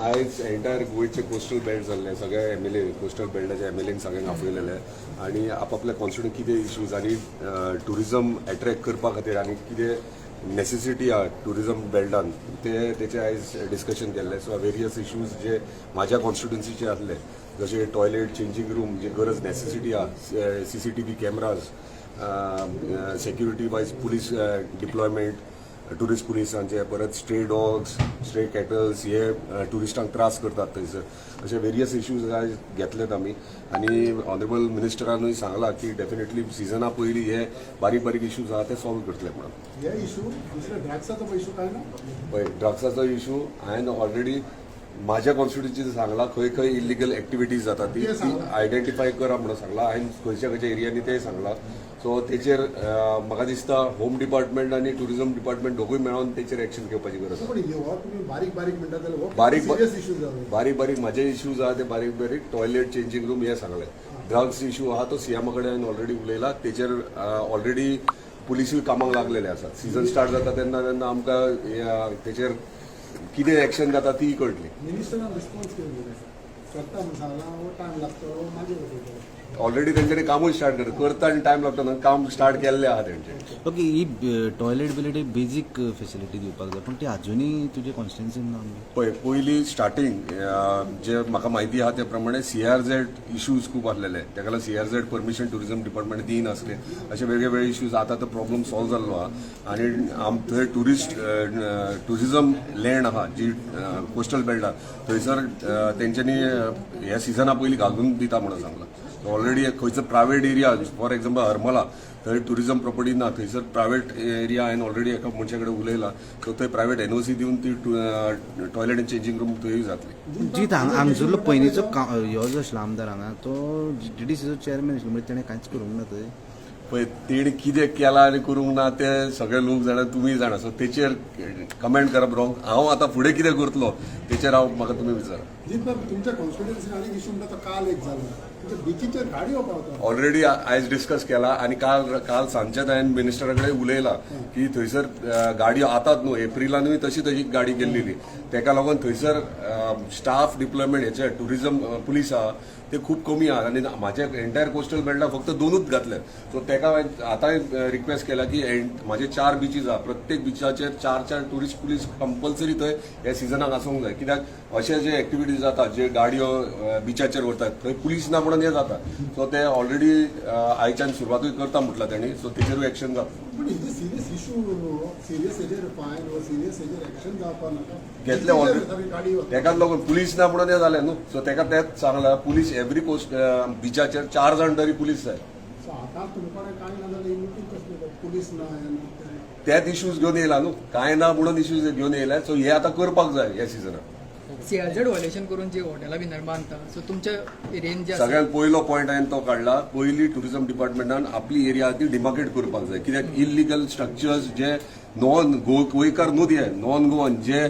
आयज एंटायर गोंयचे coastal belt जाल्ले सगळे एमएलए, कोस्टल बेल्टाचे एमएलएन सगळ्यांक आपयलेले आनी आपापल्या कॉन्स्टिट्युएंट कितें इश्यूज आनी ट्युरिजम एट्रॅक्ट करपा खातीर आनी कितें नेसेसिटी आहा ट्युरिजम बेल्टान ते तेचे आयज डिस्कशन केल्लें. सो वेरियस इश्यूज जे म्हाज्या कॉन्स्टिट्युएन्सीचे आसले, जशे टॉयलेट, चेंजींग रूम जे गरज नेसेसिटी आहा, CCTV cameras, security wise police deployment, tourist पुलिसांचे, परत स्ट्रे डॉग्स, स्ट्रे कॅटल्स हे ट्युरिस्टांक त्रास करतात थंयसर, अशे वेरियस इश्यूज आयज घेतलेत आमी. आनी ऑनरेबल मिनिस्टरानूय सांगला की डेफिनेटली सिजना पयलीं हे बारीक बारीक इश्यूज आहा ते सॉल्व करतले म्हणून. हे इशू, दुसरे ड्रग्साचो इशू काय ना? पळय, ड्रग्साचो इशू हांवें ऑलरेडी माझ्या कॉन्स्टिट्युएन्सीन सांगला, खंय खंय इलिगल एक्टिविटीज जाता ती ते सांगलां. आयडेंटिफाय करा म्हणून सांगला हांवें. खंयच्या खंयच्या एरियांनी तें सांगलां. सो तेचेर म्हाका दिसता होम डिपार्टमेंट आनी ट्युरिझम डिपार्टमेंट दोगूय मेळोन तेचेर एक्शन घेवपाची गरज आसा. पण हो तुम्ही बारीक बारीक म्हणटा जाल्यार हो बारीक सिरियस इशू जालो. बारीक बारीक म्हाजे इश्यूज आहा ते बारीक बारीक टॉयलेट, चेंजींग रूम हे सांगले. ड्रग्स इशू आहा तो सीएमा कडेन हांवें ऑलरेडी उलयला. तेचेर ऑलरेडी पुलिसूय कामाक लागलेले आसात. सिजन स्टार्ट जाता तेन्ना तेन्ना आमकां तेचेर कितें एक्शन जाता तीय कळटली. मिनिस्टरान रिस्पॉन्स कितें दिलें? करता म्हूण सांगलां वो टायम लागतलो मागीर उलयतलो? ऑलरेडी तेंच्यांनी कामूय स्टार्ट करता करता आनी टायम लागता न्हू, काम स्टार्ट केल्लें आहा तेंचें. ओके, ही टॉयलेट बिलेट ही बेजीक फेसिलिटी दिवपाक जाय, पूण ती अजुनूय तुजे कॉन्स्टिट्युएन्सीन ना आमगे. पळय, पयली स्टार्टींग जे म्हाका म्हायती आहा ते प्रमाणे सीआरझेड इश्यूज खूब आसलेले. ताका लागून सीआरझेड परमिशन ट्युरिझम डिपार्टमेंट दिनासले. अशे वेगळे वेगळे इश्यूज. आतां तो प्रॉब्लम सॉल्व जाल्लो आहा आनी थंय ट्युरिझम लँड आहा जी कोस्टल बेल्ट आहा, थंयसर तेंच्यांनी ह्या सिजना पयलीं घालून दिता म्हणून सांगलां. ऑलरेडी खंयचो प्रायवेट एरिया, फॉर एक्झाम्पल हरमला, थंय ट्युरिझम प्रॉपर्टी ना. थंयसर प्रायवेट एरिया हांवें ऑलरेडी एका मनशा कडेन उलयला. सो थंय प्रायवेट एनओसी दिवन ती टॉयलेट आनी चेंजींग रूम थंय जातली. जीत, हांगसरलो पयलींचो ह्यो जो आशिल्लो आमदार हांगा, तो जीडीसीचो चेअरमॅन आशिल्लो, म्हणजे तेणें कांयच करूंक ना थंय? पळय, तेणी कितें केलां आनी करूंक ना ते सगळे लोक जाणा, तुमी जाणा. सो तेचेर कमेंट करप रॉंग. हांव आतां फुडें कितें करतलो तेचेर हांव म्हाका तुमी विचारा. जीत बाब, तुमच्या कॉन्स्टिट्युएन्सीन आनीक इशू म्हणटा तो काल एक जालो, तुमच्या बिचीचेर गाडयो पावता. ऑलरेडी आयज डिस्कस केला आनी काल काल सांजच्याच हांवें मिनिस्टरा कडेन उलयला की थंयसर गाडयो आतात न्हू, एप्रिलानूय तशी तशी गाडी गेल्लेली. तेका लागून थंयसर स्टाफ डिप्लॉयमेंट हेचे ट्युरिझम पुलीस आहा ते खूब कमी आहा आनी म्हाज्या एंटायर कोस्टल बेल्टाक फक्त दोनूच घातले. सो तेका हांवें आतांय रिक्वेस्ट केला की म्हाजे चार बिचीस आहा, प्रत्येक बिचाचेर चार चार ट्युरिस्ट पुलीस कंपल्सरी थंय ह्या सिजनाक आसूंक जाय. कित्याक अशे जे एक्टिविटीज जाता, जे गाडयो बिचाचेर व्हरतात, थंय पुलीस ना म्हणून हे जाता. सो ते ऑलरेडी आयच्यान सुरवातूय करता म्हटलां तेणी. सो तेचेरूय एक्शन जाता. पण हेजे सिरियस इशू, सिरियस हेजेर फायन वा सिरियस हेजेर एक्शन जावपाक नाका? घेतले बिचीचेर गाडी ऑलरेडी. तेकाच लागून पुलीस ना म्हणून हे जालें न्हू. सो तेका तेच सांगलां, पुलीस एवरी पोस्ट बिचाचेर चार जाण तरी पुलीस जाय. सो आतां तुमकां कांय ना जाल्यार ही मिटींग कसली? पुलीस ना, हे ना, ते ना. तेच इश्यूज घेवन येयला न्हू. कांय ना म्हणून इश्यूज घेवन येयला. सो हे आतां करपाक जाय ह्या सिजनाक. सीआरझेड व्हायोलेशन करून जे हॉटेलां बी बांदता, सो तुमच्या एरियेन जे आसा? सगळ्यात पयलो पॉयंट हांवें तो काडला. पयली ट्युरिझम डिपार्टमेंटान आपली एरिया ती डिमार्केट करपाक जाय, कित्याक इलिगल स्ट्रक्चर्स जे नॉन गोंयकार न्हू, ते नॉन गोवन जे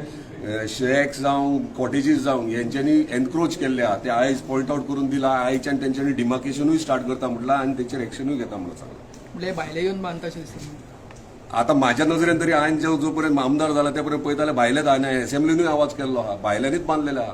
शॅक्स जावं, कॉटेजीस जावं, हेंच्यांनी एनक्रोच केल्ले आहा, ते आयज पॉयंट आउट करून दिला. आयच्यान तेंच्यांनी डिमार्केशनूय स्टार्ट करता म्हटलां आनी तेचेर एक्शनूय घेता म्हणून सांगलां. म्हणजे भायले येवन बांदता अशें दिसता? आता माझ्या नजरेन तरी हांवें जो जो पर्यंत आमदार जाला ते पर्यंत पळयताले, भायलेच. हांवें असेंब्लीनूय आवाज केल्लो आहा, भायल्यांनीच बांदलेले आहा.